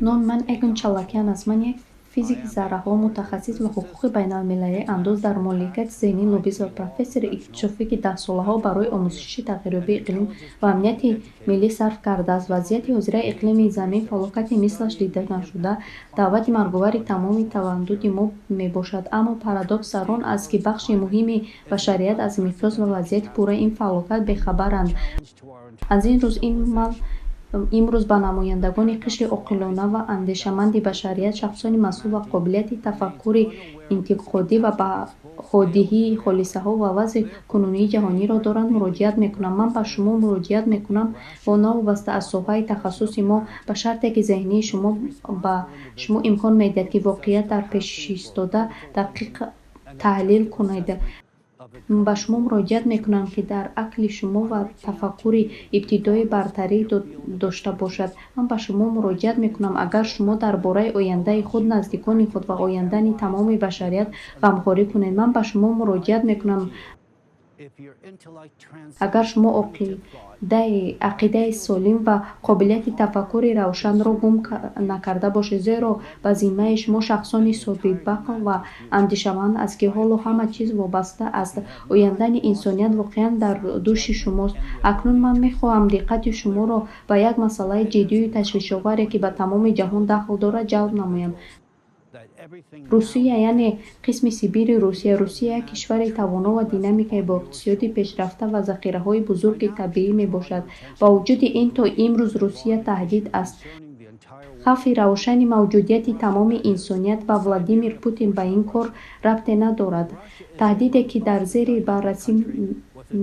Номи ман Эгон Чалакян аст. Ман як физики зарраҳо, мутахассис ба ҳуқуқи байналмилалии андоз дар моликияти зеҳнӣ, лоббист ва профессори иктишофӣ, ки даҳсолаҳо барои омӯзиши тағйирёбии иқлим ва амнияти миллӣ сарф кардааст. Вазъияти ҳозираи иқлими Замин фалокати мислаш дида нашуда, даъвати марговари тамоми тамаддуни мо мебошад. Аммо парадокс дар он аст, ки бахши муҳими башарият аз миқёс ва вазъияти пурраи ин фалокат бехабаранд. Аз ин рӯз ман имрӯз ба намояндагони қишри оқилона ва андешаманди башарият, шахсони масъул ва қобилияти тафаккури интиқодӣ ва баҳодиҳии ҳодисаҳо ва вазъи кунунии ҷаҳониро доранд, муроҷиат мекунам. Ман ба шумо муроҷиат мекунам ва новобаста аз соҳаи тахассуси мо, ба шарте ки зеҳни шумо ба шумо имкон медиҳад, ки воқеият дар пешистода дақиқ таҳлил кунед. Ба шумо муроҷиат мекунам, ки дар ақли шумо ва тафаккури ибтидоӣ бартарӣ дошта бошад. Ман ба шумо муроҷиат мекунам, агар шумо дар бораи ояндаи худ, наздикони худ ва ояндаи тамоми башарият ғамхорӣ кунед. Ман ба шумо муроҷиат мекунам, агар шумо ақидаи солим ва қобилияти тафаккури равшанро гум накарда бошед, зеро ба зиммаи шумо, шахсони соҳибақл ва андешаманд аст, ки ҳоло ҳама чиз вобаста аст. Ояндаи инсоният воқеан дар дӯши шумост. Акнун ман мехоҳам диққати шуморо ба як масъалаи ҷиддию ташвишоваре, ки ба тамоми ҷаҳон дахл дорад, ҷалб намоям. Русия, яъне қисми Сибири Русия. Русия як кишвари тавоно ва динамикӣ бо иқтисоди пешрафта ва захираҳои бузурги табиӣ мебошад. Бо вуҷуди ин, то имрӯз Русия таҳдид аст. Хавфи равшани мавҷудияти тамоми инсоният ва Владимир Путин ба ин кор рабте надорад. Таҳдиде, ки дар зери баррасӣ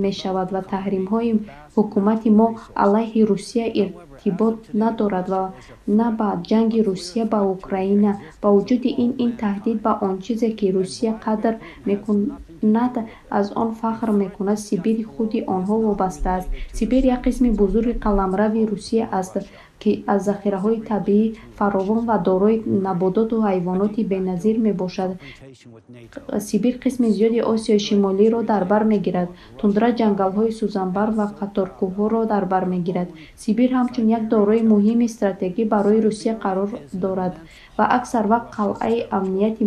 мешавад ва таҳримҳои ҳукумати мо алайҳи Русия иртибот надорад ва на ба ҷанги Русия ба Украина. Бо вуҷуди ин, ин таҳдид ба он чизе, ки Русия қадр мекунад, аз он фахр мекунад, Сибири худи онҳо вобаста аст. Сибир як қисми бузурги қаламрави Русия аст, ки аз захираҳои табиӣ фаровон ва дорои набототу ҳайвоноти беназир мебошад. Сибир қисми зиёди Осиёи Шимолиро дар бар мегирад, тундра, ҷангалҳои сӯзанбар ва қаторкӯҳҳоро дар бар мегирад. Сибир ҳамчун як дорои муҳими стратегӣ барои Русия қарор дорад ва аксар вақт қалъаи амнияти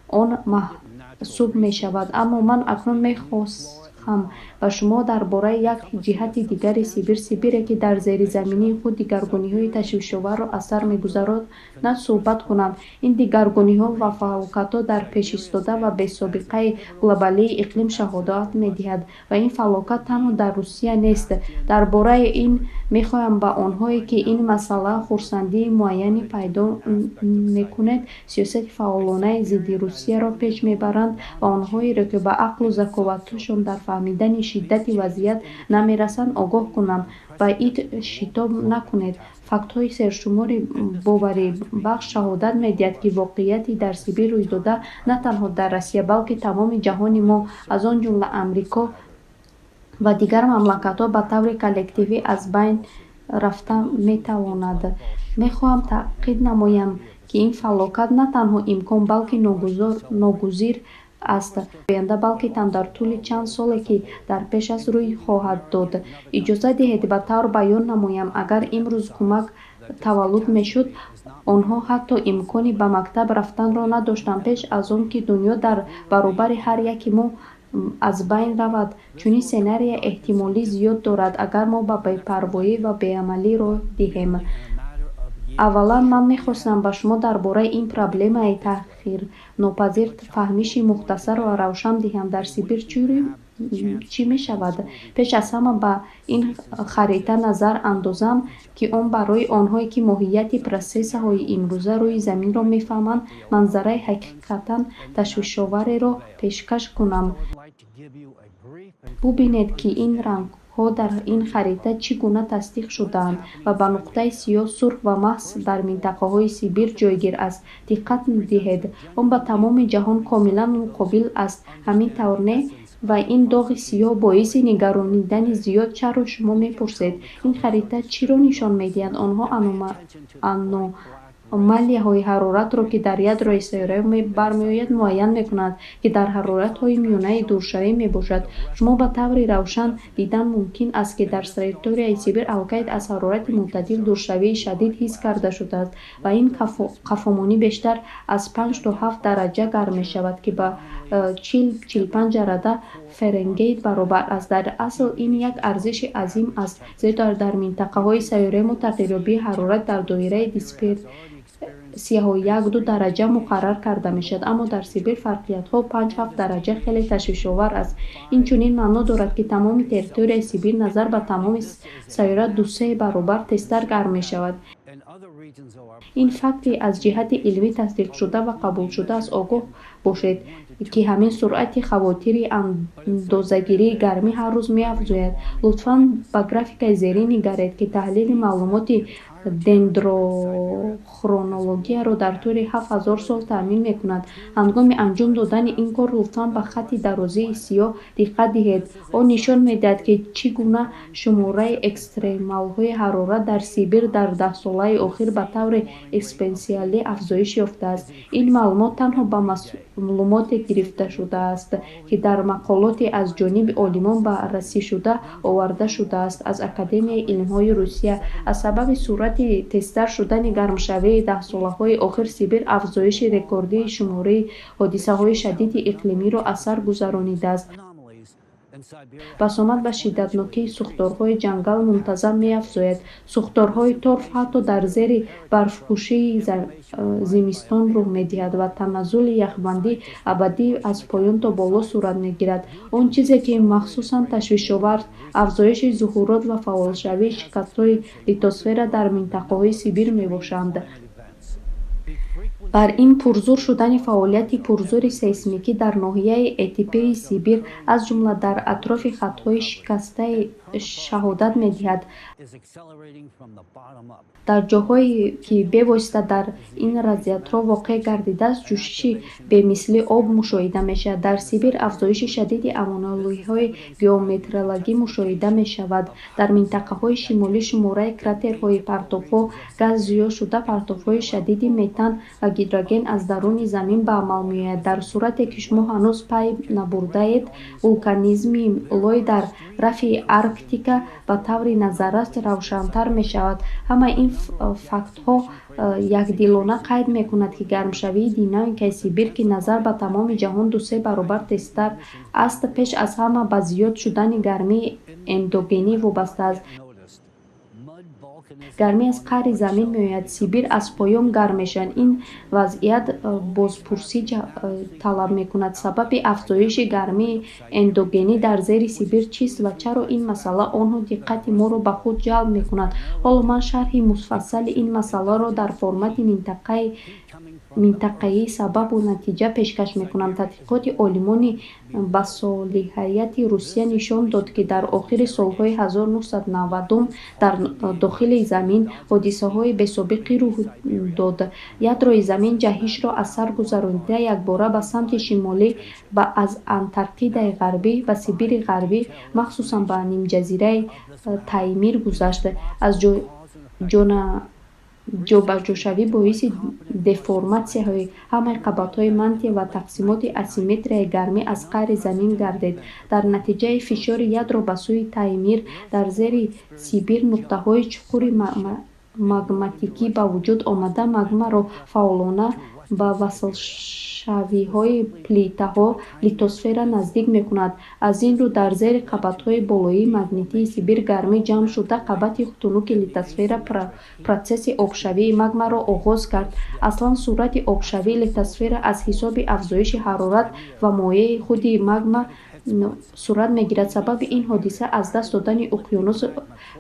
он маҳсуб мешавад. Аммо ман акнун мехоҳам ба шумо дар бораи як ҷиҳати дигари Сибир, Сибире, ки дар зеризаминии худ дигаргуниҳои ташвишоварро аз сар мегузаронад, суҳбат кунам. Ин дигаргуниҳо ва фалокатҳо дар пешистода ва бесобиқаи глобалии иқлим шаҳодат медиҳад. Ва ин фалокат танҳо дар Русия нест. Дар бораи ин мехоҳам ба онҳое, ки ин масъала хурсандии муайяне пайдо мекунед, сиёсати фаъолонаи зидди Русияро пеш мебаранд ва онҳоеро, ки ба ақлу заковаташон дар фаҳмидани шиддати вазъият намерасанд, огоҳ кунам. Ба ид шитоб накунед. Фактҳои сершумори боварибахш шаҳодат медиҳад, ки воқеияти дар Сибир рӯйдода на танҳо дар Россия, балки тамоми ҷаҳони мо, аз он ҷумла Амрико ва дигар мамлакатҳо ба таври коллективӣ аз байн рафта метавонад. Мехоҳам таъкид намоям, ки ин фалокат на танҳо имкон, балки ногузир аст оянда, балки танҳо дар тӯли чанд соле, ки дар пеш аст, рӯй хоҳад дод. Иҷоза диҳед ба тавр баён намоям: агар имрӯз кӯдак таваллуд мешуд, онҳо ҳатто имкони ба мактаб рафтанро надоштанд пеш аз он ки дунё дар баробари ҳар яки мо аз байн равад. Чунин сценария эҳтимолии зиёд дорад, агар мо ба бепарвоӣ ва беамалӣ роҳ диҳем. Аввалан, ман мехостам ба шумо дар бораи ин проблемаи таъхирнопазир фаҳмиши мухтасар ва равшан диҳам. Дар Сибир чӣ мешавад? Пеш аз ҳама ба ин харита назар андозам, ки он барои онҳое, ки моҳияти протсессҳои имрӯза рӯи заминро мефаҳманд, манзараи ҳақиқатан ташвишовареро пешкаш кунам. Бубинед, ки ин рангҳо дар ин харита чӣ гуна тасдиқ шудаанд ва ба нуқтаи сиёҳ, сурх ва маҳз дар минтақаҳои Сибир ҷойгир аст. Диққат диҳед. Он ба тамоми ҷаҳон комилан муқобил аст, ҳамин тавр, не? Ва ин доғи сиёҳ боиси нигаронидани зиёд. Чаро, шумо мепурсед? Ин харита чиро нишон медиҳад? Онҳо Аномалияҳои ҳароратро, ки дар ядрои сайёра бармеояд, муайян мекунанд, ки дар ҳароратҳои миёнаи дуршавӣ мебошад. Шумо ба таври равшан дидан мумкин аст, ки дар территорияи Сибир аллакай аз ҳарорати мӯътадил дуршавии шадид ҳис карда шудааст ва ин қафомонӣ бештар аз 5 то 7 дараҷа гарм мешавад, ки ба 40-45 дараҷа Фаренгейт баробар аст. Дар асл ин як арзиши азим аст, зеро дар минтақаҳои сайёраи мо тағйирёбии ҳарорат дар доираи дисперсияҳои 1-2 дараҷа муқаррар карда мешавад, аммо дар Сибир фарқиятҳо 5-7 дараҷа хеле ташвишовар аст. Ин чунин маъно дорад, ки тамоми территорияи Сибир назар ба тамоми сайёра 2-се баробар тезтар гарм мешавад. Ин факти аз ҷиҳати илмӣ тасдиқшуда ва қабулшуда аст. Огоҳ бошед, ки ҳамин суръати хавотири андозагирии гармӣ ҳар рӯз меафзояд. Лутфан ба графикаи зерин нигаред, ки таҳлили маълумоти дендрохронологияро дар тӯли 7000 сол таъмин мекунад. Ҳангоми анҷом додани ин кор, лутфан ба хатти дарозии сиёҳ диққат диҳед. Он нишон медиҳад, ки чӣ гуна шумораи экстремалҳои ҳарорат дар Сибир дар даҳсолаи охир ба таври экспоненсиалӣ афзоиш ёфтааст. Ин маълумот танҳо ба маълумоте гирифта шудааст, ки дар мақолоти аз ҷониби олимон баррасишуда оварда шудааст аз Академияи илмҳои Русия. Аз сабаби суръати тезтар шудани гармшавии даҳсолаҳои охир Сибир афзоиши рекордии шумораи ҳодисаҳои шадиди иқлимиро аз сар гузаронидааст. Басомад ва шиддатнокии сӯхторҳои ҷангал мунтазам меафзояд. Сӯхторҳои торф ҳатто дар зери барфпӯшии зимистон рух медиҳад ва таназзули яхбандии абадӣ аз поён то боло сурат мегирад. Он чизе, ки махсусан ташвишовар, афзоиши зуҳурот ва фаъолшавии шикастҳои литосфера дар минтақаҳои Сибир мебошанд. Бар ин пурзӯр шудани фаъолияти пурзӯри сейсмикӣ дар ноҳияи Этипеи Сибир, аз ҷумла дар атрофи хатҳои шикастаи шаҳодат медиҳад. Дар ҷоҳое, ки бевосита дар ин разрядҳо воқеъ гардидааст, ҷӯшиши бемисли об мушоҳида мешавад. Дар Сибир афзоиши шадиди аномалияҳои геометеорологӣ мушоҳида мешавад. Дар минтақаҳои шимолӣ шумораи кратерҳои партовҳо газ зиёд шуда, партовҳои шадиди метан ва гидроген аз даруни замин ба амал меояд. Дар сурате ки шумо ҳанӯз пай набурдаед, вулканизми лой дар рафи Арктика ба таври назаррас равшантар мешавад. Ҳамаи ин фактҳо якдилона қайд мекунад, ки гармшавии динамикаи Сибир, ки назар ба тамоми ҷаҳон 2-се баробар тезтар аст, пеш аз ҳама ба зиёд шудани гармии эндогенӣ вобаста аст. Гармӣ аз қаъри замин меояд. Сибир аз поён гарм мешавад. Ин вазъият бозпурсӣ талаб мекунад. Сабаби афзоиши гармии эндогенӣ дар зери Сибир чист ва чаро ин масъала он диққати моро ба худ ҷалб мекунад? Ҳоло ман шарҳи муфассали ин масъаларо дар формати минтақаии сабабу натиҷа пешкаш мекунам. Тадқиқоти олимони басолиҳияти Русия нишон дод, ки дар охири солҳои 1990 дар дохили замин ҳодисаҳои бесобиқе рух дод. Ядрои замин ҷаҳишро аз сар гузаронида, якбора ба самти шимолӣ ва аз Антарктидаи Ғарбӣ ба Сибири Ғарбӣ, махсусан ба нимҷазираи Таймир гузашт. Аз ҷобаҷошавӣ боиси деформатсияи ҳамаи қабатҳои мантия ва тақсимоти асимметрияи гармӣ аз қаъри замин гардид. Дар натиҷаи фишори ядро ба сӯи Таймир дар зери Сибир нуқтаҳои чуқури магматикӣ ба вуҷуд омада, магмаро фаъолона ба васлшавиҳои плитаҳо литосфера наздик мекунад. Аз ин рӯ, дар зери қабатҳои болоии магматии Сибир гармӣ ҷамъ шуда, қабати тунуки литосфера протсесси обшавии магмаро оғоз кард. Аслан суръати обшавии литосфера аз ҳисоби афзоиши ҳарорат ва моеи худи магма сурат мегирад. Сабаби ин ҳодиса аз даст додани уқёнус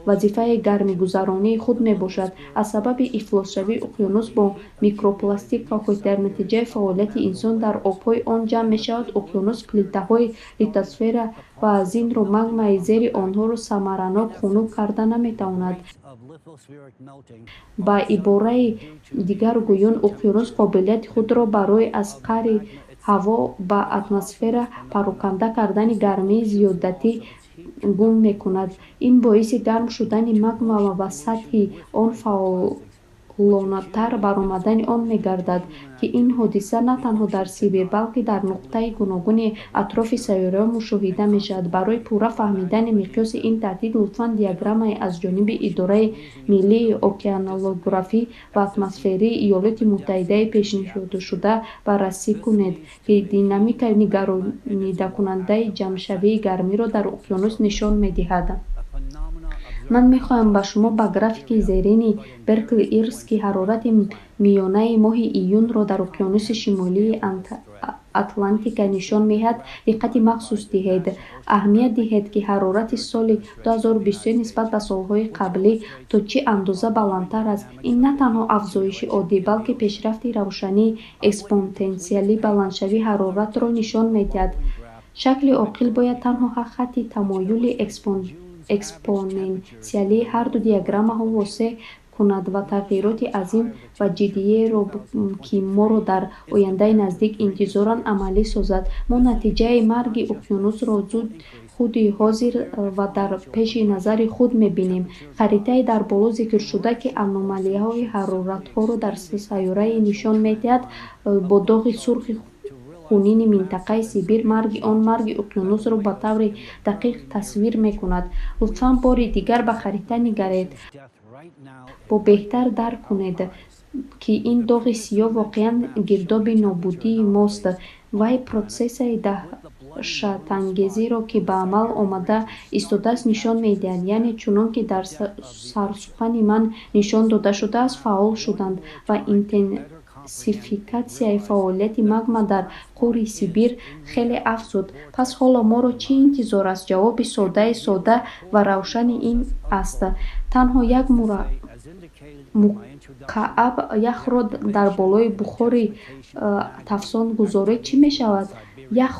вазифаи гармигузаронии худ мебошад. Аз сабаби ифлосшавии уқёнус бо микропластикаҳо, ки дар натиҷаи фаъолияти инсон дар обҳои он ҷамъ мешавад, уқёнус плитаҳои литосфера ва аз ин рӯ магмаи зери онҳоро самаранок хунук карда наметавонад. Ба ибораи дигар гӯён, уқёнус қобилияти худро барои аз қаъри ҳаво ба атмосфера пароканда кардани гармии зиёдатӣ гум мекунад. Ин боиси гарм шудани магма ва ба сатҳи он маъқулонатар баромадани он мегардад, ки ин ҳодиса на танҳо дар Сибир, балки дар нуқтаи гуногуни атрофи сайёра мушоҳида мешавад. Барои пурра фаҳмидани миқёси ин таҳдид, лутфан диаграммаи аз ҷониби Идораи миллии океанолографӣ ва атмосферии Иёлоти Муттаҳидаи пешниҳодшуда баррасӣ кунед, ки динамикаи нигаронидакунандаи ҷамъшавии гармиро дар уқёнус нишон медиҳад. Ман мехоҳам ба шумо ба графики зерини Беркли Ирс, ки ҳарорати миёнаи моҳи июнро дар уқёнуси Шимолии Атлантика нишон медиҳад, диққати махсус диҳед. Аҳамият диҳед, ки ҳарорати соли 2023 нисбат ба солҳои қаблӣ то чӣ андоза баландтар аст. Ин на танҳо афзоиши оддӣ, балки пешрафти равшани экспоненсиалии баландшавии ҳароратро нишон медиҳад. Шакли оқил бояд танҳо хатти тамоюли экспоненсиалии ҳарду диаграммаҳо восеъ кунад ва тағйироти азим ва ҷиддиеро, ки моро дар ояндаи наздик интизоранд, амалӣ созад. Мо натиҷаи марги уқёнусро зуд худи ҳозир ва дар пеши назари худ мебинем. Харитаи дар боло зикршуда, ки аномалияҳои ҳароратҳоро дар сайёра нишон медиҳад, бо доғи сурхи хунини минтақаи Сибир, марги он марги уқёнусро ба таври дақиқ тасвир мекунад. Лутфан бори дигар ба харита нигаред бо беҳтар дарк кунед, ки ин доғи сиёҳ воқеан гирдоби нобудии мост. Вай протсессаи даҳшатангезиро, ки ба амал омада истодааст, нишон медиҳад. Яъне, чунон ки дар сарсухани ман нишон дода шудааст, фаъол шудан ва интенсификатсияи фаъолияти магма дар қури Сибир хеле афзуд. Пас ҳоло моро чӣ интизор аст? Ҷавоби содаи сода ва равшани ин аст: танҳо як мукааб яхро дар болои бухори тафсон гузоред, чӣ мешавад? Ях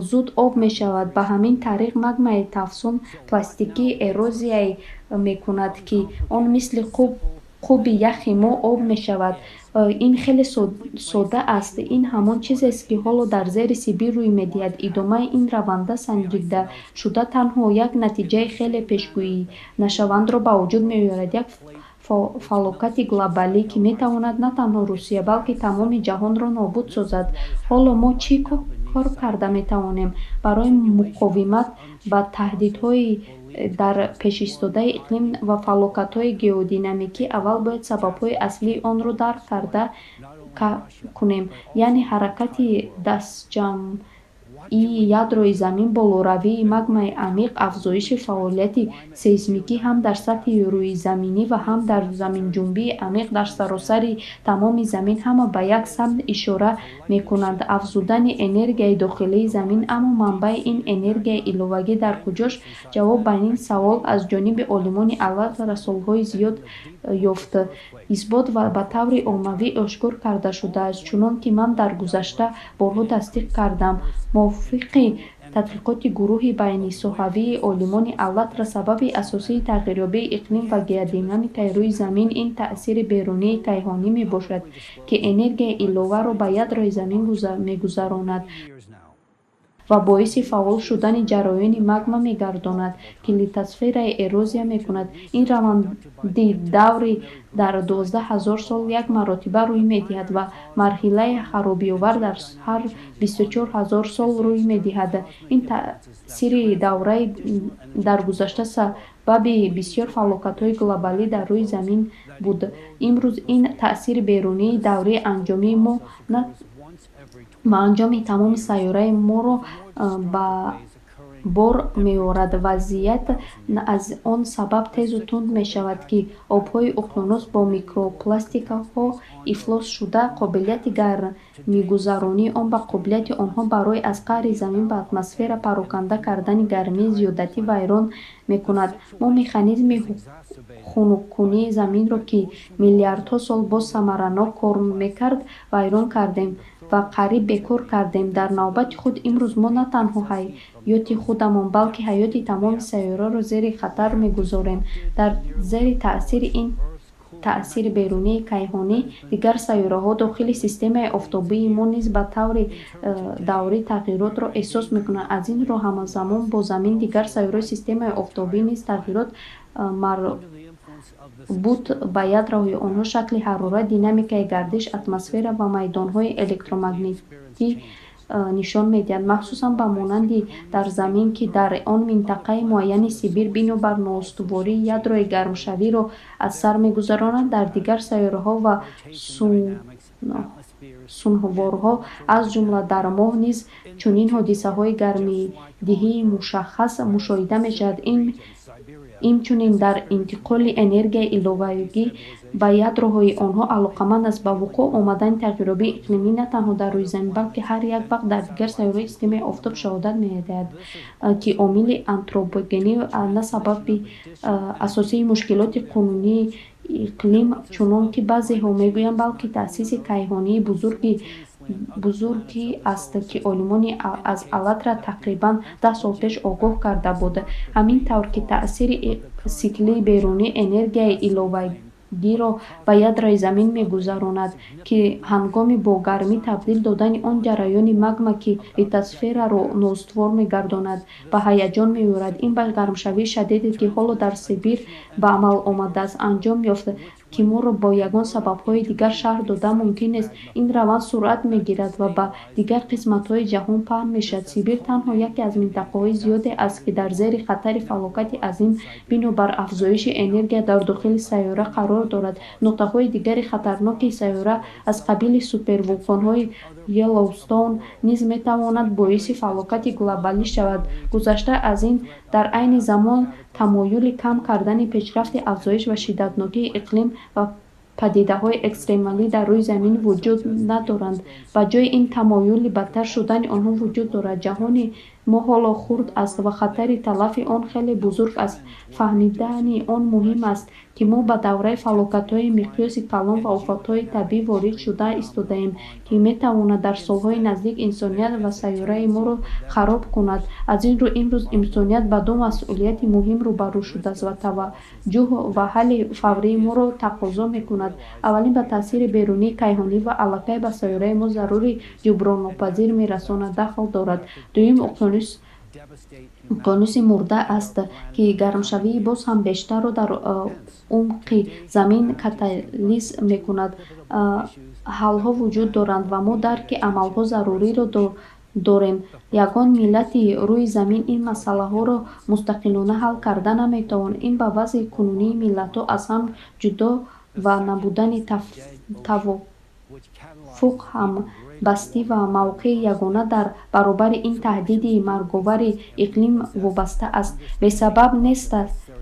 зуд об мешавад. Ба ҳамин тариқ магмаи тафсон пластикӣ эрозияе мекунад, ки он мисли қуби яхи мо об мешавад. Ин хеле сода аст. Ин ҳамон чизест, ки ҳоло дар зери Сибир рӯй медиҳад. Идомаи ин раванда санҷидашуда танҳо як натиҷаи хеле пешгӯинашавандро ба вуҷуд меорад: як фалокати глобалӣ, ки метавонад на танҳо Русия, балки тамоми ҷаҳонро нобуд созад. Ҳоло мо чӣ кор карда метавонем барои муқовимат ба таҳдидҳои дар пешистодаи иқлим ва фалокатҳои геодинамикӣ? Аввал бояд сабабҳои аслии онро дарк карда кунем, яъне ҳаракати дастҷамъии ядрои Замин, болоравии магмаи амиқ, афзоиши фаъолияти сейсмикӣ ҳам дар сатҳи рӯизаминӣ ва ҳам дар заминҷунбии амиқ дар саросари тамоми Замин. Ҳама ба як самт ишора мекунанд: афзудани энергияи дохилии Замин. Аммо манбаи ин энергияи иловагӣ дар куҷост? Ҷавоб ба ин савол аз ҷониби олимони АЛЛАТРА солҳои зиёд ёфт, исбот ва ба таври оммавӣ ошкор карда шудааст. Чунон ки ман дар гузашта борҳо тасдиқ кардам, мувофиқи тадқиқоти гурӯҳи байнисоҳавии олимони АЛЛАТРА, сабаби асосии тағйирёбии иқлим ва геодинамикаи рӯи Замин ин таъсири берунии кайҳонӣ мебошад, ки энергияи иловаро ба ядрои Замин мегузаронад ва боиси фаъол шудани ҷараёни магма мегардонад, ки литосфераи эрозия мекунад. Ин раванди даврӣ дар 12 000 сол як маротиба рӯй медиҳад ва марҳилаи харобиовар дар ҳар 24 000 сол рӯй медиҳад. Ин таъсири давраӣ дар гузашта сабаби бисёр фалокатҳои глобалӣ дар рӯи Замин буд. Имрӯз ин таъсири берунии даврӣ анҷоми мо ба анҷоми тамоми сайёраи моро ба бор меорад. Вазъият аз он сабаб тезу тунд мешавад, ки обҳои уқёнус бо микропластикҳо ифлос шуда, қобилияти гармигузаронии он ва қобилияти онҳо барои аз қаъри Замин ба атмосфера пароканда кардани гармии зиёдатӣ вайрон мекунад. Мо механизми хунуккунии Заминро, ки миллиардҳо сол боз самаранок кор мекард, вайрон кардем ва қариб бекор кардем. Дар навбати худ, имрӯз мо на танҳо ҳаёти худамон, балки ҳаёти тамоми сайёраро зери хатар мегузорем. Дар зери таъсири ин таъсири берунии кайҳонӣ дигар сайёраҳо дохили системаи офтобии мо низ ба таври даврӣ тағйиротро эҳсос мекунанд. Аз ин рӯ, ҳамзамон бо Замин дигар сайёраҳои системаи офтобӣ низ тағйирот Марбут ба ядроҳои онҳо, шакли ҳарорат, динамикаи гардиши атмосфера ва майдонҳои электромагнитӣ нишон медиҳад. Махсусан ба монанди дар Замин, ки дар он минтақаи муайяни Сибир бинобар ноустуворӣ ядрои гармшавиро аз сар мегузаронад, дар дигар сайёраҳо ва сунҳворҳо, аз ҷумла дар Моҳ низ чунин ҳодисаҳои гармидиҳии мушаххас мушоҳида мешавад. Инчунин дар интиқоли энергияи иловагӣ ба ядроҳои онҳо алоқаманд аст. Ба вуқӯъ омадани тағйирёбии иқлимӣ на танҳо дар рӯи Замин, балки ҳар як вақт дар дигар сайёраҳои системаи Офтоб шаҳодат медиҳад, ки омили антропогенӣ на сабаби асосии мушкилоти кунунии иқлим, чунон ки баъзеҳо мегӯянд, балки таъсиси кайҳонии бузурги аст, ки олимони аз «АЛЛАТРА» тақрибан 10 сол пеш огоҳ карда буд. Ҳамин тавр ки таъсири сиклии берунӣ энергияи иловагиро ба ядрои Замин мегузаронад, ки ҳангоми бо гармӣ табдил додани он ҷараёни магма, ки литосфераро ноустувор мегардонад, ба ҳаяҷон меорад. Ин ба гармшавии шадиде, ки ҳоло дар Сибир ба амал омадааст, анҷом ёфт, ки моро бо ягон сабабҳои дигар шарҳ додан мумкин нест. Ин раванд суръат мегирад ва ба дигар қисматҳои ҷаҳон паҳн мешавад. Сибир танҳо яке аз минтақаҳои зиёде аст, ки дар зери хатари фалокати азим бинобар афзоиши энергия дар дохили сайёра қарор дорад. Нуқтаҳои дигари хатарноки сайёра, аз қабили супервулқонҳои Йеллоустоун, низ метавонанд боиси фалокати глобалӣ шаванд. Гузашта аз ин, дар айни замон тамоюли кам кардани пешрафти афзоиш ва шиддатнокии иқлим ва падидаҳои экстремалӣ дар рӯи Замин вуҷуд надоранд. Ба ҷои ин тамоюли бадтар шудани онҳо вуҷуд дорад. Ҷаҳони мо ҳоло хурд аст ва хатари талафи он хеле бузург аст. Фаҳмидани он муҳим аст, ки мо ба давраи фалокатҳои миқёси калон ва офатҳои табиӣ ворид шуда истодаем, ки метавонад дар солҳои наздик инсоният ва сайёраи моро хароб кунад. Аз ин рӯ, имрӯз инсоният ба ду масъулияти муҳим рӯбарӯ шудааст ва таваҷҷӯҳ ва ҳалли фаврии моро тақозо мекунад. Аввалин ба таъсири берунии кайҳонӣ ва аллакай ба сайёраи мо зарари ҷуброннопазир мерасонад дахл дорад. Дуюм уқёнуси Мурда аст, ки гармшавии боз ҳам бештарро дар умқи Замин катализ мекунад. Ҳалҳо вуҷуд доранд ва мо дарки амалҳои заруриро дорем. Ягон миллати рӯи Замин ин масъалаҳоро мустақилона ҳал карда наметавонад. Ин ба вазъи кунунии миллатҳо аз ҳам ҷудо ва набудани тавофуқ, ҳамбастӣ ва мавқеи ягона дар баробари ин таҳдиди марговари иқлим вобаста аст. Бесабаб нест,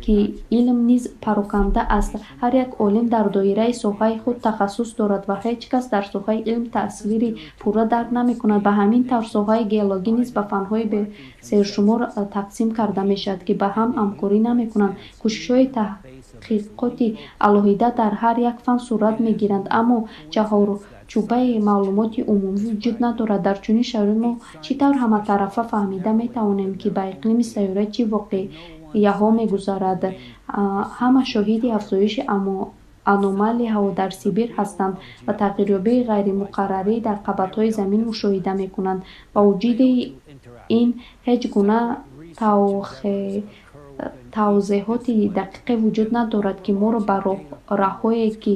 ки илм низ пароканда аст. Ҳар як олим дар доираи соҳаи худ тахассус дорад ва ҳеҷ кас дар соҳаи илм тасвири пурра дарк намекунад. Ба ҳамин тавр соҳаи геологӣ низ ба фанҳои сершумор тақсим карда мешавад, ки ба ҳам ҳамкорӣ намекунанд. Кӯшишҳои таҳқиқоти алоҳида дар ҳар як фан сурат мегиранд, аммо чаҳорчӯбаи маълумоти умумӣ вуҷуд надорад. Дар чунин шароит мо чӣ тавр ҳаматарафа фаҳмида метавонем, ки ба иқлими сайёра чӣ воқеаҳо мегузарад? Ҳама шоҳиди афзоиши аномалияҳо дар Сибир ҳастанд ва тағйирёбии ғайримуқаррарӣ дар қабатҳои Замин мушоҳида мекунанд. Ба вуҷуди ин, ҳеҷ гуна тавзеҳоти дақиқе вуҷуд надорад, ки моро ба раҳҳое, ки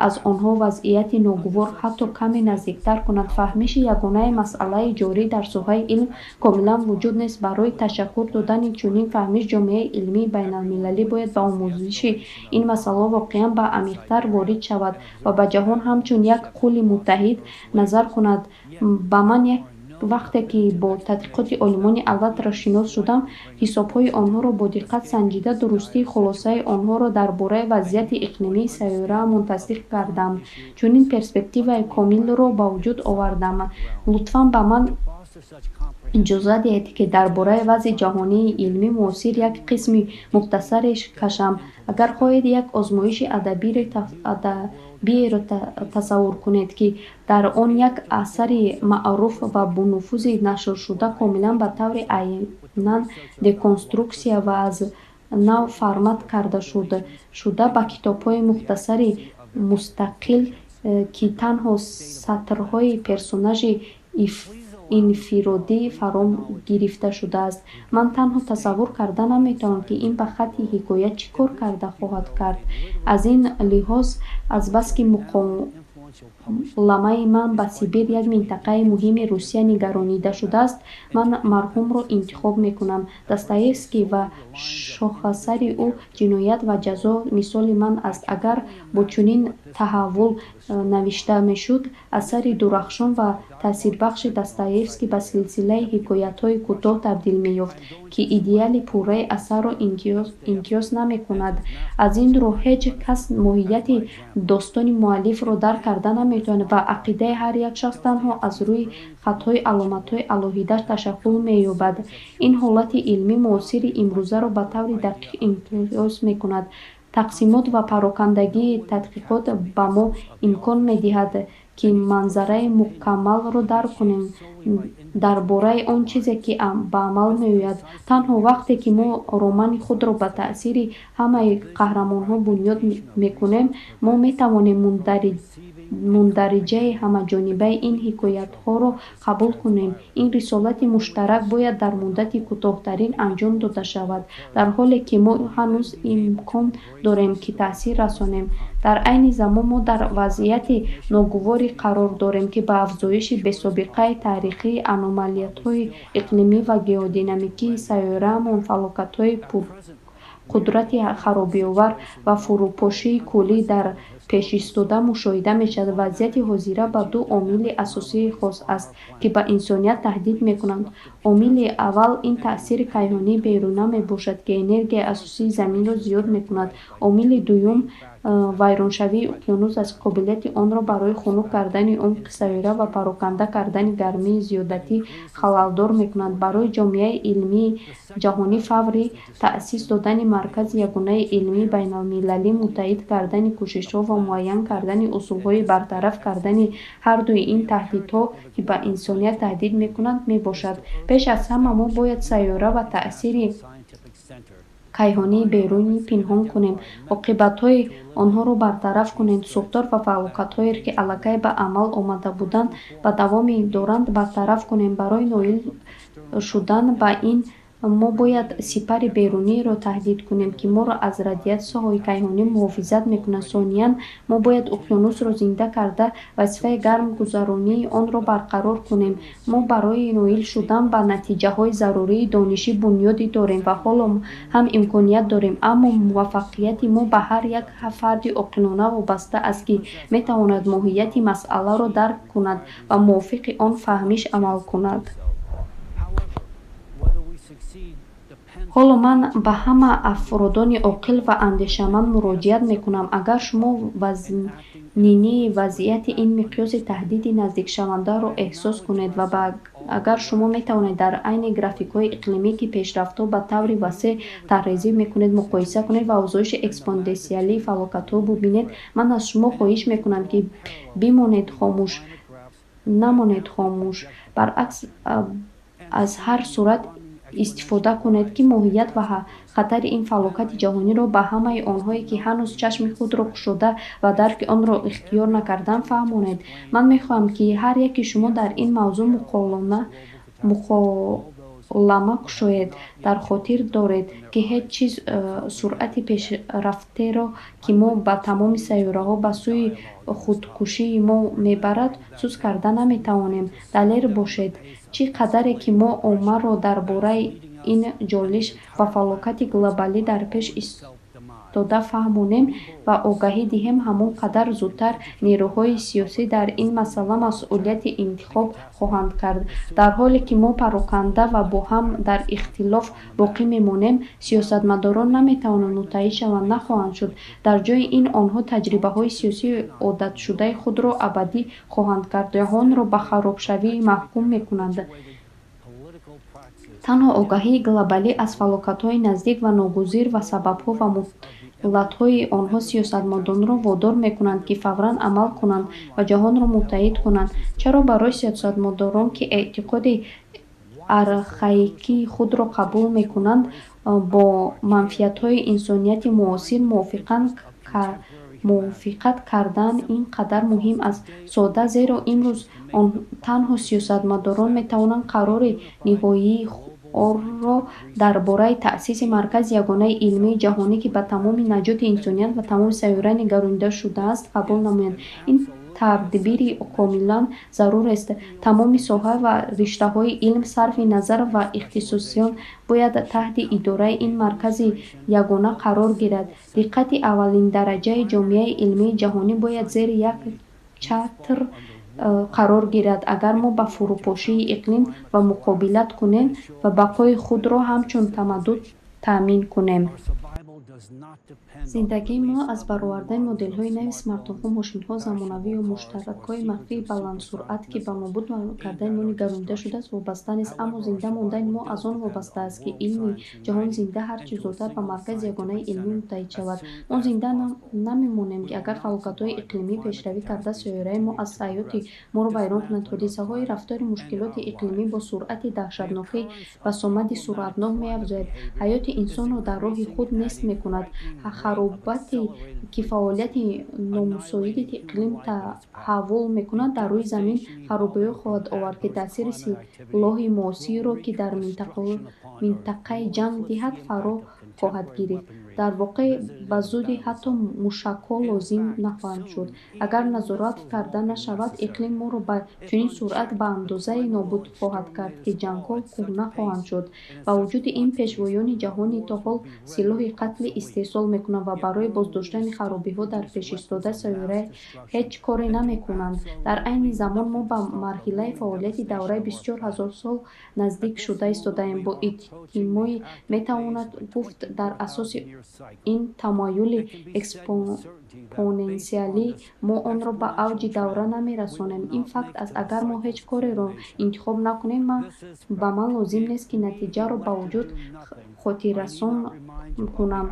аз онҳо вазъияти ногувор ҳатто каме наздиктар кунад. Фаҳмиши ягонаи масъалаи ҷорӣ дар соҳаи илм комилан вуҷуд нест. Барои ташаккул додани чунин фаҳмиш ҷомеаи илмии байналмилалӣ бояд ба омӯзиши ин масъалаҳо воқеан ба амиқтар ворид шавад ва ба ҷаҳон ҳамчун як кулли муттаҳид назар кунад. Ба ман вақте ки бо тадқиқоти олимони «АЛЛАТРА» шинос шудам, ҳисобҳои онҳоро бо диққат санҷида, дурустии хулосаи онҳоро дар бораи вазъияти иқлимии сайёраамон тасдиқ кардам, чунин перспективаи комилро ба вуҷуд овардам. Лутфан ба ман иҷозат диҳед, ки дар бораи вазъи ҷаҳонии илми муосир як қисми мухтасаре кашам. Агар хоҳед, як озмоиши адабиеро тасаввур кунед, ки дар он як асари маъруф ва бонуфузи нашршуда комилан ба таври айнан деконструксия ва аз нав формат карда шуда ба китобҳои мухтасари мустақил, ки танҳо сатрҳои персонажи инфиродӣ фаро гирифта шудааст. Ман танҳо тасаввур карда наметавонам, ки ин ба хатти ҳикоя чӣ кор карда хоҳад кард. Аз ин лиҳоз, азбаски муқоламаи ман ба Сибир, як минтақаи муҳими Русия, нигаронида шудааст, ман марҳумро интихоб мекунам. Достоевский ва шоҳасари ӯ «Ҷиноят ва ҷазо» мисоли ман аст. Агар бо чунин таҳаввул навишта мешуд, асари дурахшон ва таъсирбахши Достоевский ба силсилаи ҳикоятҳои кӯтоҳ табдил меёфт, ки идеали пурраи асарро инъикос намекунад. Аз ин рӯ, ҳеҷ кас моҳияти достони муаллифро дарк карда наметавонад ва ақидаи ҳар як шахс танҳо аз рӯи хатҳои аломатҳои алоҳида ташаккул меёбад. Ин ҳолати илми муосири имрӯзаро ба таври дақиқ инъикос мекунад. Тақсимот ва парокандагии тадқиқот ба мо имкон медиҳад, ки манзараи мукаммалро дарк кунем дар бораи он чизе, ки ба амал меояд. Танҳо вақте ки мо романи худро ба таъсири ҳамаи қаҳрамонҳо бунёд мекунем, мо метавонем мундариҷаи ҳамаҷонибаи ин ҳикоятҳоро қабул кунем. Ин рисолати муштарак бояд дар муддати кӯтоҳтарин анҷом дода шавад, дар ҳоле ки мо ҳанӯз имкон дорем, ки таъсир расонем. Дар айни замон мо дар вазъияти ногуворе қарор дорем, ки ба афзоиши бесобиқаи таърихии аномалиятҳои иқлимӣ ва геодинамикии сайёраамон, фалокатҳои пурқудрати харобиовар ва фурӯпошии куллии дар пешистода мушоҳида мешавад. Вазъияти ҳозира ба ду омили асосӣ хос аст, ки ба инсоният таҳдид мекунанд. Омили аввал ин таъсири кайҳонии беруна мебошад, ки энергияи асосии Заминро зиёд мекунад. Омили дуюм вайроншавии уқёнус аст, ки қобилияти онро барои хунук кардани умқи сайёра ва пароканда кардани гармии зиёдатӣ халалдор мекунад. Барои ҷомеаи илмии ҷаҳонӣ фаврӣ таъсис додани маркази ягонаи илмии байналмилалӣ, муттаҳид кардани кӯшишҳо ва муайян кардани усулҳои бартараф кардани ҳардуи ин таҳдидҳо, ки ба инсоният таҳдид мекунанд, мебошад. Пеш аз ҳама мо бояд сайёра ва таъсири кайҳонии берунӣ пинҳон кунем, оқибатҳои онҳоро бартараф кунем, сӯхтор ва фалокатҳоеро, ки аллакай ба амал омада буданд ва давом доранд, бартараф кунем. Барои ноил шудан ба ин мо бояд сипари беруниро таҳдид кунем, ки моро аз радиатсияҳои кайҳонӣ муҳофизат мекунад. Сониян, мо бояд уқёнусро зинда карда, вазифаи гармгузаронии онро барқарор кунем. Мо барои ноил шудан ба натиҷаҳои зарурии донишӣ бунёде дорем ва ҳоло ҳам имконият дорем, аммо муваффақияти мо ба ҳар як фарди оқилона вобаста аст, ки метавонад моҳияти масъаларо дарк кунад ва мувофиқи он фаҳмиш амал кунад. Ҳоло ман ба ҳама афродони оқил ва андешаманд муроҷиат мекунам. Агар шумо вазнинии вазъияти ин миқёси таҳдиди наздикшавандаро эҳсос кунед ва агар шумо метавонед дар айни графикҳои иқлимӣ, ки пешрафтҳо ба таври васеъ тарҳрезӣ мекунед, муқоиса кунед ва афзоиши экспоненсиалии фалокатҳо бубинед, ман аз шумо хоҳиш мекунам, ки бимонед хомӯш, намонед хомӯш. Баръакс, аз ҳар сурат истифода кунед, ки моҳият ва хатари ин фалокати ҷаҳониро ба ҳамаи онҳое, ки ҳанӯз чашми худро кушода ва дарки онро ихтиёр накардаанд, фаҳмонед. Ман мехоҳам, ки ҳар яки шумо дар ин мавзӯъ муқолама кушоед. Дар хотир доред, ки ҳеҷ чиз суръати пешрафтеро, ки мо ба тамоми сайёраҳо ба сӯи худкушии мо мебарад, суст карда наметавонем. Далер бошед. Чӣ қадаре ки мо оммаро дар бораи ин ҷолиш ва фалокати глобалӣ дар пеш истода фаҳмонем ва огаҳӣ диҳем, ҳамон қадар зудтар нерӯҳои сиёсӣ дар ин масъала масъулияти интихоб хоҳанд кард. Дар ҳоле ки мо пароканда ва бо ҳам дар ихтилоф боқӣ мемонем, сиёсатмадорон наметавонанд муттаҳид шаванд, нахоҳанд шуд. Дар ҷои ин онҳо таҷрибаҳои сиёсии одатшудаи худро абадӣ хоҳанд кард, ҷаҳонро ба харобшавӣ маҳкум мекунанд. Танҳо огаҳии глобалӣ аз фалокатҳои наздик ва ногузир ва сабабҳо ва муҳлатҳои онҳо сиёсатмадоронро водор мекунанд, ки фавран амал кунанд ва ҷаҳонро муттаҳид кунанд. Чаро барои сиёсатмадорон, ки эътиқоди архаикии худро қабул мекунанд, бо манфиатҳои инсонияти муосир мувофиқат кардан ин қадар муҳим аст? Сода, зеро имрӯз танҳо сиёсатмадорон метавонанд қарори ниҳоиро дар бораи таъсиси маркази ягонаи илмии ҷаҳонӣ, ки ба тамоми наҷоти инсоният ва тамоми сайёра нигаронида шудааст, қабул намоянд. Ин тадбири комилан зарурест. Тамоми соҳа ва риштаҳои илм, сарфи назар ва ихтисосиён, бояд таҳти идораи ин маркази ягона қарор гирад. Диққати аввалиндараҷаи ҷомеаи илмии ҷаҳонӣ бояд зери як чатр қарор гирад, агар мо ба фурӯпошии иқлим ва муқобилат кунем ва бақои худро ҳамчун тамаддун таъмин кунем. Зиндагии мо аз баровардани моделҳои нави смартфонҳо, мошинҳои замонавӣ ё муштаракҳои махфии баландсуръат, ки ба нобуд кардани мо нигаронида шудааст, вобаста нест. Аммо зинда мондани мо аз он вобаста аст, ки илми ҷаҳон зинда ҳарчи зудтар ба маркази ягонаи илмӣ муттаҳид шавад. Мо зинда намемонем, агар фалокатҳои иқлимӣ пешравӣ карда сайёраи мо аз ҳаёти моро вайрон кунанд. Ҳодисаҳои рафтори мушкилоти иқлимӣ бо суръати даҳшатноки басомади суръатнок меафзояд, ҳаёти инсонро дар роҳи худ нест мекунад. Харобате, ки фаъолияти номусоиди иқлим таҳаввул мекунад, дар рӯи замин харобиҳое хоҳад овард, ки таъсири силоҳи муосирро, ки дар минтақаи ҷанг диҳад, фаро хоҳад гирифт. Дар воқеъ, ба зудӣ ҳатто мушакҳо лозим нахоҳанд шуд. Агар назорат карда нашавад, иқлим моро ба чунин суръат ба андозае нобуд хоҳад кард, ки ҷангҳо кӯҳна хоҳанд шуд. Ба вуҷуди ин, пешвоёни ҷаҳонӣ то ҳол силоҳи қатлӣ истеҳсол мекунанд ва барои боздоштани харобиҳо дар пешистодаи сайёра ҳеҷ коре намекунанд. Дар айни замон мо ба марҳилаи фаъолияти давраи 24 000 сол наздик шуда истодаем. Бо итминои метавонад гуфт, дар асоси ин тамаюли экспоненсиалӣ мо онро ба авҷи давра намерасонем. Ин факт аст, агар мо ҳеҷ кореро интихоб накунем. Ба ман лозим нест, ки натиҷаро ба вуҷуд хотиррасон кунам.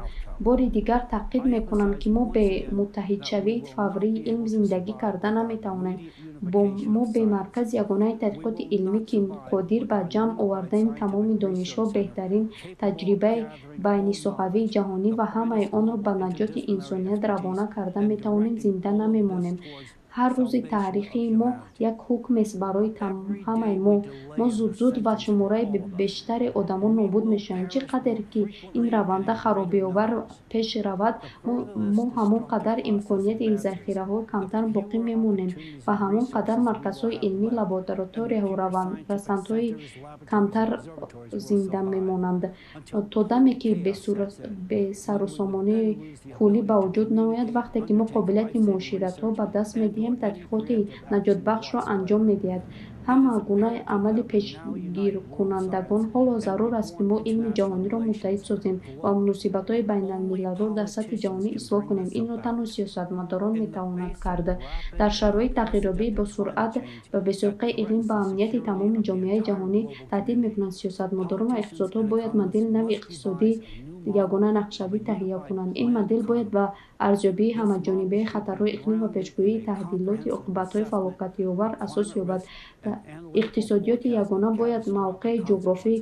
Бори дигар таъкид мекунам, ки мо бе муттаҳидшавии фаврии илм зиндагӣ карда наметавонем. Мо бе маркази ягонаи тадқиқоти илмӣ, ки қодир ба ҷамъ овардани тамоми донишҳо, беҳтарин таҷрибаи байнисоҳавии ҷаҳонӣ ва ҳамаи онро ба наҷоти инсоният равона карда метавонем, зинда намемонем. Ҳар рӯзи таърихии мо як ҳукмест барои ҳамаи мо. Мо зуд-зуд ва шумораи бештари одамон нобуд мешавем. Чӣ қадре ки ин раванда харобиовар пеш равад, мо ҳамон қадар имконияти захираҳои камтар боқӣ мемонем ва ҳамон қадар марказҳои илмӣ, лабораторияҳо, расандҳои камтар зинда мемонанд. То даме ки бесарусомонии куллӣ ба вуҷуд наояд, вақте ки мо қобилияти муоширатро ба даст медиҳем, тадқиқоти наҷотбахшро анҷом медиҳад. Ҳама гуна амали пешгиркунандагон. Ҳоло зарур аст, ки мо илми ҷаҳониро муттаҳид созем ва муносибатҳои байналмилалиро дар сатҳи ҷаҳонӣ ислоҳ кунем. Инро танҳо сиёсатмадорон метавонанд кард. Дар шароити тағйирёбии босуръат ва бесобиқаи иқлим ба амнияти тамоми ҷомеаи ҷаҳонӣ таҳдид мекунанд, сиёсатмадорон ва иқтисодҳо бояд модели нави иқтисодии ягона нақшавӣ таҳия кунанд. Ин модел бояд ба арзёбии ҳамаҷонибаи хатарҳои иқлим ва пешгӯии таҳдидоти оқибатҳои фалокатиовар асос ёбад. Иқтисодиёти ягона бояд мавқеи ҷуғрофӣ,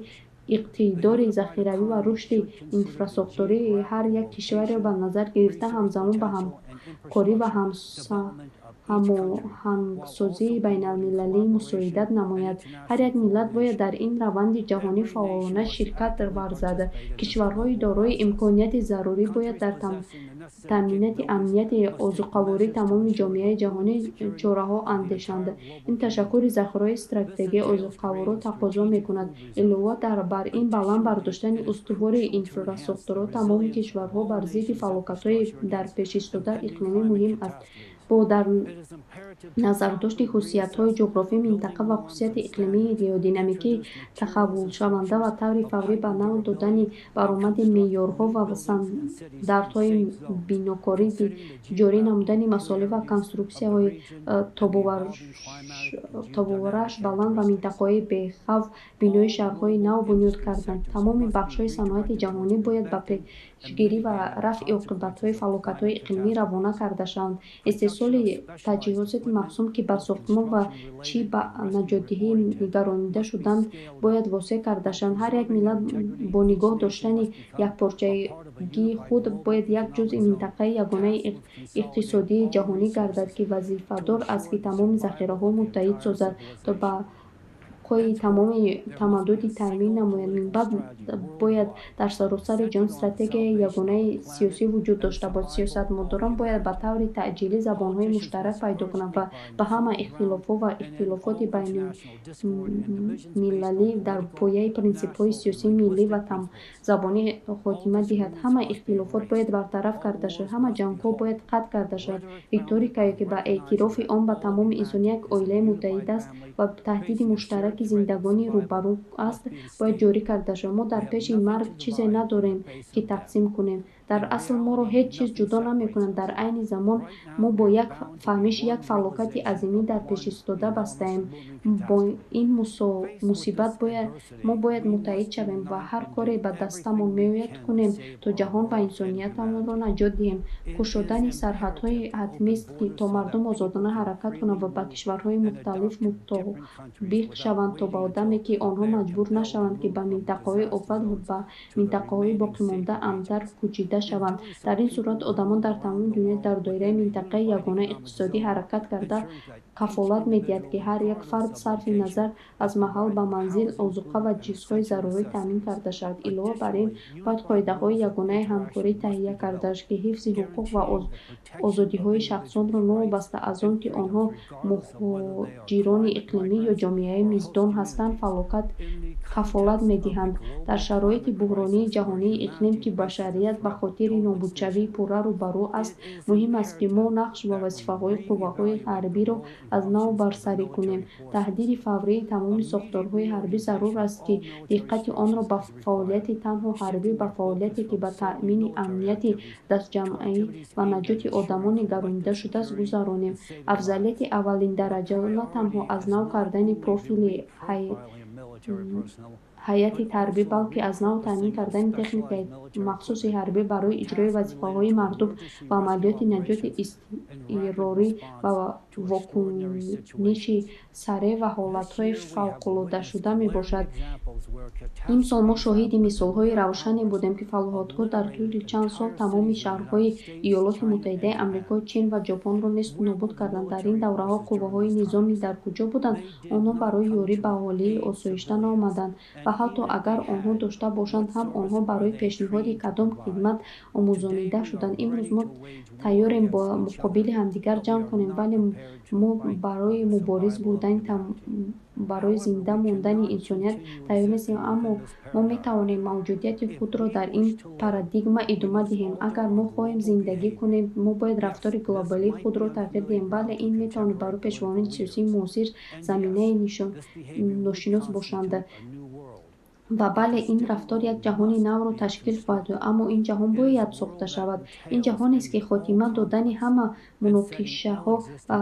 иқтидори захиравӣ ва рушди инфрасохтории ҳар як кишварро ба назар гирифта, ҳамзамон ба ҳамкорӣ ва ҳамоҳангсозии байналмилалӣ мусоидат намояд. Ҳар як миллат бояд дар ин раванди ҷаҳонӣ фаъолона ширкат варзад. Кишварҳои дорои имконияти зарурӣ бояд дар таъминати амнияти озуқавории тамоми ҷомеаи ҷаҳонӣ чораҳо андешанд. Ин ташаккули захираҳои стратегии озуқаворро тақозо мекунад. Илова бар ин, баланд бардоштани устувори инфрасохторҳои тамоми кишварҳо бар зидди фалокатҳои дар пешистодаи иқлимӣ муҳим аст. Бо дар назардошти хусусиятҳои ҷуғрофии минтақа ва хусусияти иқлимии геодинамикии таҳаввулшаванда ва таври фаврӣ ба нав додани баромади меъёрҳо ва стандартҳои бинокорӣ, ҷорӣ намудани масолеҳ ва конструксияҳои тобовараш баланд ва минтақаҳои бехавф, бинои шаҳрҳои нав бунёд кардан. Тамоми бахшҳои саноати ҷаҳонӣ бояд ба пешгирӣ ва рафъи оқибатҳои фалокатҳои иқлимӣ равона карда шаванд. Истеҳсол Истеҳсоли таҷҳизоти махсус, ки ба сохтмон ва чӣ ба наҷотдиҳӣ нигаронида шуданд, бояд васеъ карда шаванд. Ҳар як миллат бо нигоҳ доштани якпорчагии худ бояд як ҷузъи минтақаи ягонаи иқтисодии ҷаҳонӣ гардад, ки вазифадор аст, ки тамоми захираҳоро муттаҳид созад, то бақои тамоми тамаддунро таъмин намояд. Минбаъд бояд дар саросари ҷаҳон стратегияи ягонаи сиёсӣ вуҷуд дошта бошад. Сиёсатмадорон бояд ба таври таъҷилӣ забонҳои муштарак пайдо кунанд ва ба ҳама ихтилофҳо ва ихтилофоти байналмилалӣ дар пояи принсипҳои сиёсии миллӣ ва тамзабонӣ хотима диҳанд. Ҳама ихтилофот бояд бартараф карда шавад, ҳама ҷангҳо бояд қатъ карда шавад. Риторикае, ки ба эътирофи он ба тамоми инсоният як оилаи муттаҳид аст ва таҳдиди муштараки зиндагонӣ рӯбарӯ аст, бояд ҷорӣ карда шавад. Мо дар пеши марг чизе надорем, ки тақсим кунем. Дар асл моро ҳеҷ чиз ҷудо намекунад. Дар айни замон мо бо як фаҳмиши як фалокати азимӣ дар пеш истода бастаем. Бо ин мусибат мо бояд муттаҳид шавем ва ҳар коре ба дастамон меояд кунем, то ҷаҳон ва инсониятамонро наҷот диҳем. Кушодани сарҳадҳои ҳатмист, то мардум озодона ҳаракат кунанд ва ба кишварҳои мухталиф мутобиқ шаванд, то ба одаме, ки онҳо маҷбур нашаванд, ки ба минтақаҳои офат ва ба минтақаҳои боқимонда амнтар кӯчида шаванд. Дар ин сурат одамон дар тамоми дунё дар доираи минтақаи ягонаи иқтисодӣ ҳаракат карда кафолат медиҳад, ки ҳар як фард сарфи назар аз маҳал ба манзил, озуқа ва чизҳои зарурӣ таъмин карда шавад. Илова бар ин, бояд қоидаҳои ягонаи ҳамкорӣ таҳия карда шавад, ки ҳифзи ҳуқуқ ва озодиҳои шахсонро, новобаста аз он ки онҳо муҳоҷирони иқлимӣ ё ҷомеаи мизбон ҳастанд, кафолат медиҳанд. Дар шароити буҳронии ҷаҳонии иқлим, ки башарият ба хатари нобудшавии пурра рӯбарӯ аст, муҳим аст, ки мо нақш ва вазифаҳои қувваҳои ҳарбиро аз нав баррасӣ кунем. Таҳдиди фаврии тамоми сохторҳои ҳарбӣ зарур аст, ки диққати онро ба фаъолияти танҳо ҳарбӣ, ба фаъолияте, ки ба таъмини амнияти дастаҷамъӣ ва наҷоти одамон нигаронида шудааст, гузаронем. Афзалияти аввалиндараҷа на танҳо аз нав кардани профили ҳайати ҳарбӣ, балки аз нав таъмин кардани техникаи махсуси ҳарбӣ барои иҷрои вазифаҳои мардум ва амалиёти наҷоти изтирорӣ ва вокуниши сареъ ба ҳолатҳои фавқулоддашуда мебошад. Имсол мо шоҳиди мисолҳои равшане будем, ки фалокатҳо дар тӯли чанд сол тамоми шаҳрҳои Иёлоти Муттаҳидаи Амрико, Чин ва Ҷопонро несту нобуд карданд. Дар ин давраҳо қувваҳои низомӣ дар куҷо буданд? Онҳо барои ёрӣ ба аҳолии осоишта наомаданд ва ҳатто агар онҳо дошта бошанд ҳам, онҳо барои пешниҳоди кадом хидмат омӯзонида шуданд? Имрӯз мо тайёрем ба муқобили ҳамдигар ҷанг кунем, вале мо барои мубориза бурдани барои зинда мондани инсоният тайёр нестем. Аммо мо метавонем мавҷудияти худро дар ин парадигма идома диҳем. Агар мо хоҳем зиндагӣ кунем, мо бояд рафтори глобалии худро тағйир диҳем. Бале, ин метавонад барои пешвоёни сиёсии муосир заминаи ношинос бошанд. Ва бале, ин рафтор як ҷаҳони навро ташкил хоҳад дод, аммо ин ҷаҳон бояд сохта шавад. Ин ҷаҳонест, ки хотима додани ҳама муноқишаҳо ва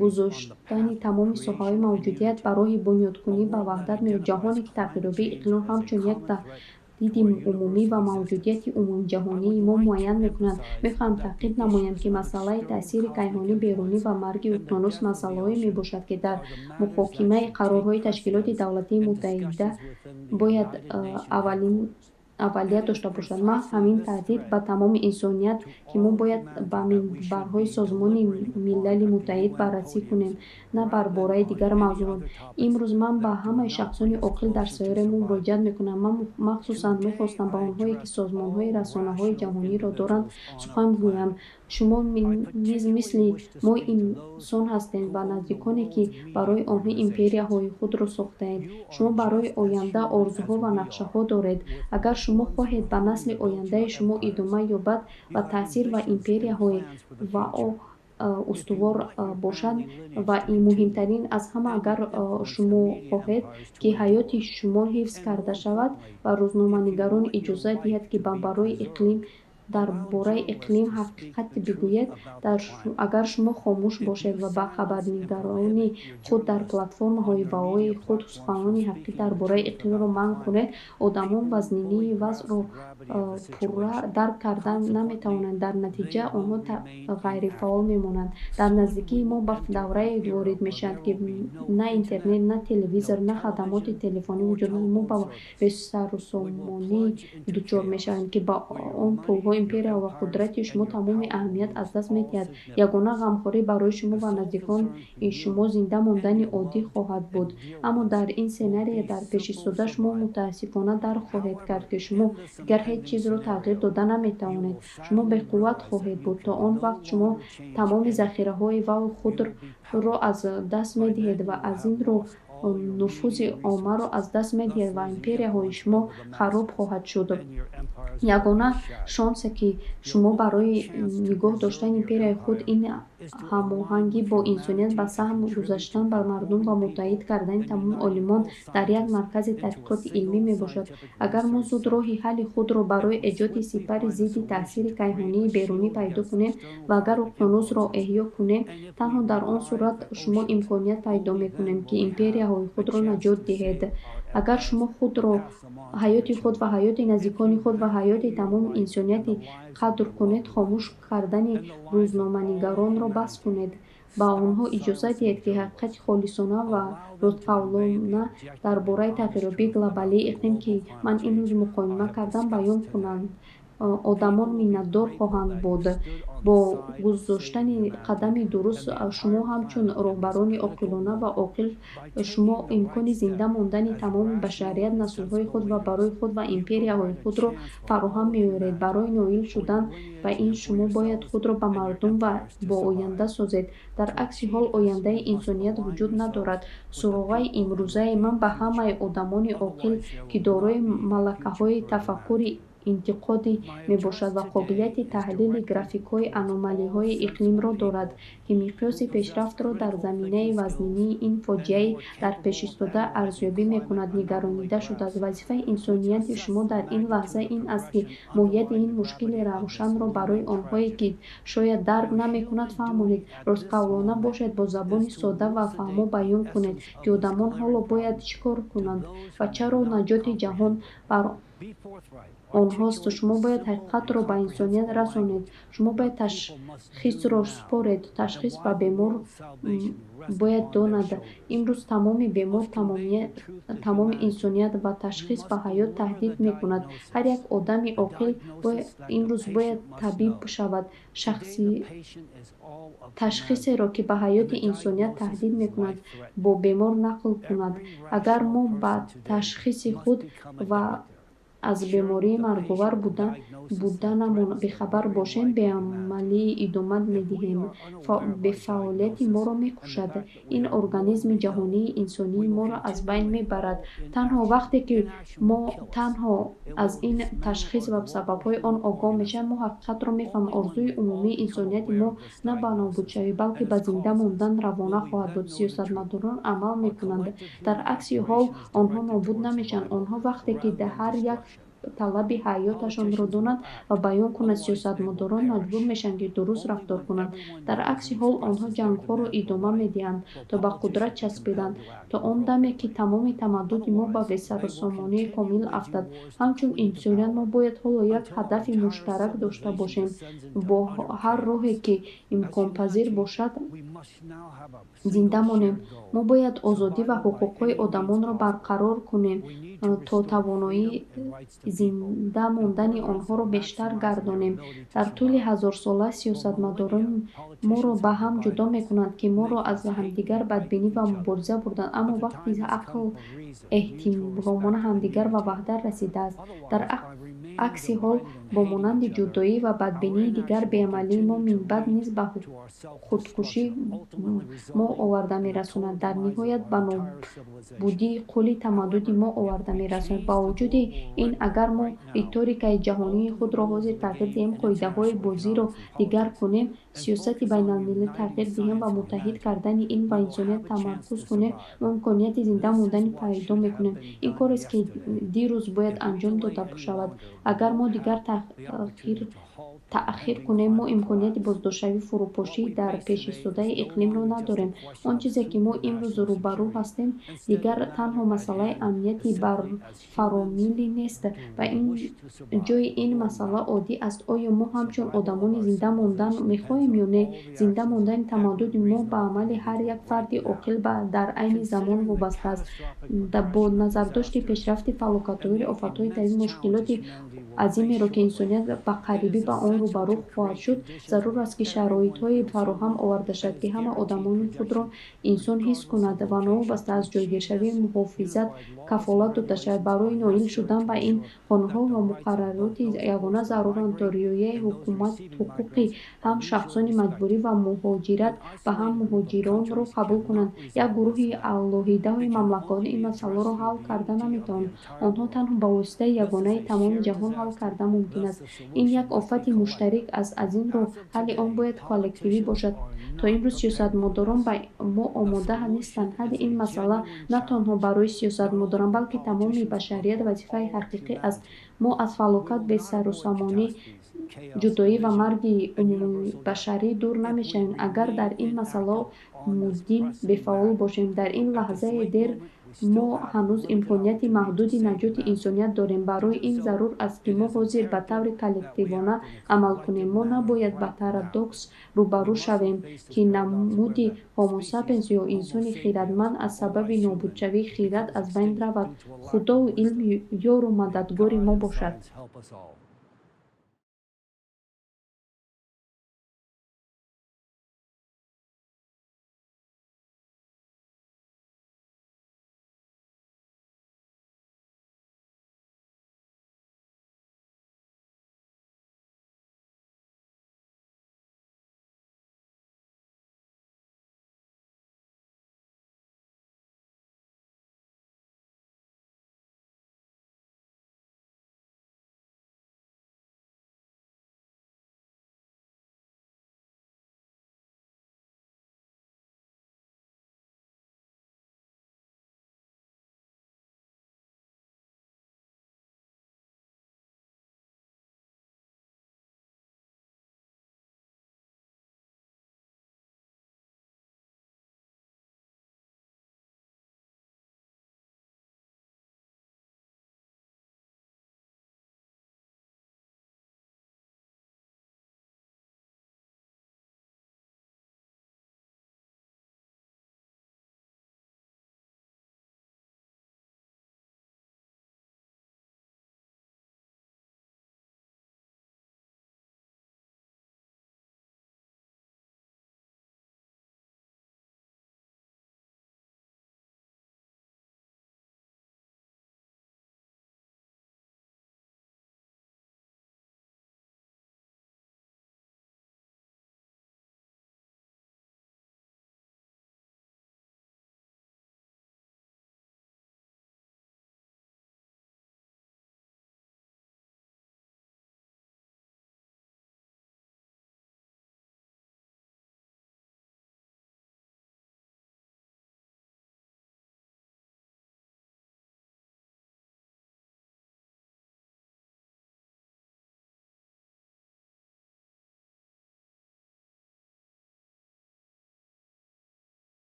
гузоштани тамоми соҳаҳои мавҷудият ба роҳи бунёдкунӣ ба ваҳдат меояд. Ҷаҳоне, ки тағйирёбии иқлимро ҳамчун як таҳдиди умумӣ ва мавҷудияти умумиҷаҳонии мо муайян мекунад. Мехоҳам таъкид намоям, ки масъалаи таъсири кайҳонии берунӣ ва марги уқёнус масъалаҳое мебошад, ки дар муҳокимаи қарорҳои Ташкилоти Давлатҳои Муттаҳида бояд аввалият дошта бошад. Маҳз ҳамин таҳдид ба тамоми инсоният, ки мо бояд ба минбарҳои Созмони Милали Муттаҳид баррасӣ кунем, на бар бораи дигар мавзӯъот. Имрӯз ман ба ҳамаи шахсони оқил дар сайёраи мо муроҷиат мекунам. Ман махсусан мехостам ба онҳое, ки созмонҳои расонаҳои ҷаҳониро доранд, сухан гӯям. Шумо низ мисли мо инсон ҳастед ва наздиконе, ки барои онҳо империяҳои худро сохтаед. Шумо барои оянда орзуҳо ва нақшаҳо доред. Агар шумо хоҳед ба насли ояндаи шумо идома ёбад ва таъсир ва империяҳои вао устувор бошад ва муҳимтарин аз ҳама, агар шумо хоҳед, ки ҳаёти шумо ҳифз карда шавад ва рӯзноманигарон иҷоза диҳад, ки ба барои иқлим Дар бораи иқлим ҳақиқат бигӯед. Агар шумо хомӯш бошед ва ба хабарнигарони худ дар платформаҳои ваои худ суханони ҳақиқӣ дар бораи иқлимро манъ кунед, одамон вазнинии вазъро пурра дарк карда наметавонанд. Дар натиҷа онҳо ғайрифаъол мемонанд. Дар наздикӣ мо ба даврае ворид мешаванд, ки на интернет, на телевизор, на хадамоти телефонӣ вуҷуд надорад. Мо ба бесарусомонӣ дучор мешавем, ки ба он пулҳо, империя ва қудрати шумо тамоми аҳамият аз даст медиҳад. Ягона ғамхорӣ барои шумо ва наздикони шумо зинда мондани оддӣ хоҳад буд. Аммо дар ин сценарии дарпешистода шумо мутаассифона дарк хоҳед кард, ки шумо дигар ҳеҷ чизро тағйир дода наметавонед. Шумо беқувват хоҳед буд. То он вақт шумо тамоми захираҳои вао худро аз даст медиҳед ва аз ин рӯ нуфузи оммаро аз даст медиҳед ва империяҳои шумо хароб хоҳад шуд. Ягона шонсе, ки шумо барои нигоҳ доштани империяи худ, ин ҳамоҳангӣ бо инсоният, ба саҳм гузоштан ба мардум ва муттаҳид кардани тамоми олимон дар як маркази таҳқиқоти илмӣ мебошад. Агар мо зуд роҳи ҳалли худро барои эҷоди сипари зидди таъсири кайҳонии берунӣ пайдо кунем ва агар уқёнусро эҳё кунем, танҳо дар он сурат шумо имконият пайдо мекунем, ки империяҳои худро наҷот диҳед. Агар шумо худро, ҳаёти худ ва ҳаёти наздикони худ ва ҳаёти тамоми инсонияти қадр кунед, хомӯш кардани рӯзноманигаронро бас кунед. Ба онҳо иҷоза диҳед, ки ҳақиқати холисона ва ростқавлона дар бораи тағйирёбии глобалии иқлим, ки ман имрӯз муқоима кардам, баён кунанд. Одамон миннатдор хоҳанд буд. Бо гузоштани қадами дуруст шумо ҳамчун роҳбарони оқилона ва оқил шумо имкони зинда мондани тамоми башарият, наслҳои худ ва барои худ ва империяҳои худро фароҳам меоред. Барои ноил шудан ба ин шумо бояд худро ба мардум ва бо оянда созед. Дар акси ҳол ояндаи инсоният вуҷуд надорад. Суроғаи имрӯзаи ман ба ҳамаи одамони оқил, ки дорои малакаҳои тафаккури интиқодӣ мебошад ва қобилияти таҳлили графикҳои аномалиҳои иқлимро дорад, ки миқёси пешрафтро дар заминаи вазнинии ин фоҷиаи дарпешистода арзёбӣ мекунад, нигаронида шудааст. Вазифаи инсонияти шумо дар ин лаҳза ин аст, ки моҳияти ин мушкили равшанро барои онҳое, ки шояд дарк намекунанд, фаҳмонед. Ростқавлона бошед, бо забони сода ва фаҳмо баён кунед, ки одамон ҳоло бояд чӣ кор кунанд ва чаро наҷоти ҷаҳон бар онҳост. Шумо бояд ҳақиқатро ба инсоният расонед. Шумо бояд ташхисро супоред. Ташхис ба бемор бояд донад. Имрӯз тамоми бемор тамоми инсоният ва ташхис ба ҳаёт таҳдид мекунад. Ҳар як одами оқил имрӯз бояд табиб шавад. Ташхисеро, ки ба ҳаёти инсоният таҳдид мекунад, бо бемор нақл кунад. Агар мо ба ташхиси худ ва аз бемории марговар буданамон бехабар бошем, беамалӣ идома медиҳем. Бефаъолияти моро мекушад. Ин организми ҷаҳонии инсонии моро аз байн мебарад. Танҳо вақте ки мо танҳо аз ин ташхис ва сабабҳои он огоҳ мешавем, мо ҳақиқатро мефаҳмем. Орзуи умумии инсонияти мо на ба нобудшавӣ, балки ба зинда мондан равона хоҳад буд. Сиёсатмадорон амал мекунанд. Дар акси ҳол онҳо нобуд намешаванд. Онҳо вақте ки ҳар як талаби ҳаёташонро донанд ва баён кунанд, сиёсатмадорон маҷбур мешаванд, ки дуруст рафтор кунанд. Дар акси ҳол онҳо ҷангҳоро идома медиҳанд, то ба қудрат часпиданд, то он даме, ки тамоми тамаддуни мо ба бесарусомонии комил афтад. Ҳамчун инсоният мо бояд ҳоло як ҳадафи муштарак дошта бошем. Бо ҳар роҳе, ки имконпазир бошад, зинда монем. Мо бояд озодӣ ва ҳуқуқҳои одамонро барқарор кунем, то тавоноии зинда мондани онҳоро бештар гардонем. Дар тӯли ҳазорсола сиёсатмадорон моро ба ҳам ҷудо мекунанд, ки моро аз ҳамдигар бадбинӣ ва мубориза бурданд. Аммо вақти ақл, эҳтиромона ҳамдигар ва ваҳдат расидааст. Дар акси ҳол, бо монанди ҷудоӣ ва бадбинии дигар, беамалии мо минбаъд низ ба худкушии мо оварда мерасонад. Дар ниҳоят ба нобудии кулли тамаддуни мо оварда мерасонад. Ба вуҷуди ин, агар мо риторикаи ҷаҳонии худро ҳозир тағйир диҳем, қоидаҳои бозиро дигар кунем, сиёсати байналмилалӣ тағйир диҳем ва муттаҳид кардани илм ва инсоният тамаркуз кунем, мо имконияти зинда монданро пайдо мекунем. Ин корест, ки дирӯз бояд анҷом дода шавад. Агар мо дигар таъхир кунем, мо имконияти боздоштшавии фурӯпошии дар пешистодаи иқлимро надорем. Он чизе, ки мо имрӯз рӯбарӯ ҳастем, дигар танҳо масъалаи амнияти фаромиллӣ нест. Ба ҷои ин масъала оддӣ аст: оё мо ҳамчун одамон зинда мондан мехоҳем ё не? Зинда мондани тамаддуни мо ба амали ҳар як фарди оқил дар айни замон вобаста аст. Бо назардошти пешрафти фалокатовари офатҳои табиӣ, мушкилоти азимеро, ки инсоният ба қарибӣ ба он рӯбарӯ хоҳад шуд, зарур аст, ки шароитҳое фароҳам оварда шавад, ки ҳама одамон худро инсон ҳис кунанд ва новобаста аз ҷойгиршавӣ муҳофизат кафолат дода шавад. Барои ноил шудан ба ин, қонунҳо ва муқаррароти ягона заруранд, то риояи ҳуқуқи ҳам шахсони маҷбурӣ ба муҳоҷират ва ҳам муҳоҷиронро қабул кунанд. Як гурӯҳи алоҳидаи мамлакатҳо ин масъаларо ҳал карда наметавонанд. Онҳо танҳо ба воситаи ягонаи тамоми ҷаҳон ҳал карда мумкин аст. Ин як офати муштарик аст, аз ин рӯ ҳалли он бояд коллективӣ бошад. То имрӯз сиёсатмадорон ба мо омода нестанд. Ҳалли ин масъала на танҳо барои сиёсатмадорон, балки тамоми башарият вазифаи ҳақиқӣ аст. Мо аз фалокат, бесарусомонӣ, ҷудоӣ ва марги умумибашарӣ дур намешавем, агар дар ин масъала муддим бефаъол бошем. Дар ин лаҳзаи дер мо ҳанӯз имконияти маҳдуди наҷоти инсоният дорем. Барои ин зарур аст, ки мо ҳозир ба таври коллективона амал кунем. Мо набояд ба парадокс рӯбарӯ шавем, ки намуди Homo sapiens ё инсони хирадманд аз сабаби нобудшавии хирад аз байн равад. Худову илм ёру мададгори мо бошад.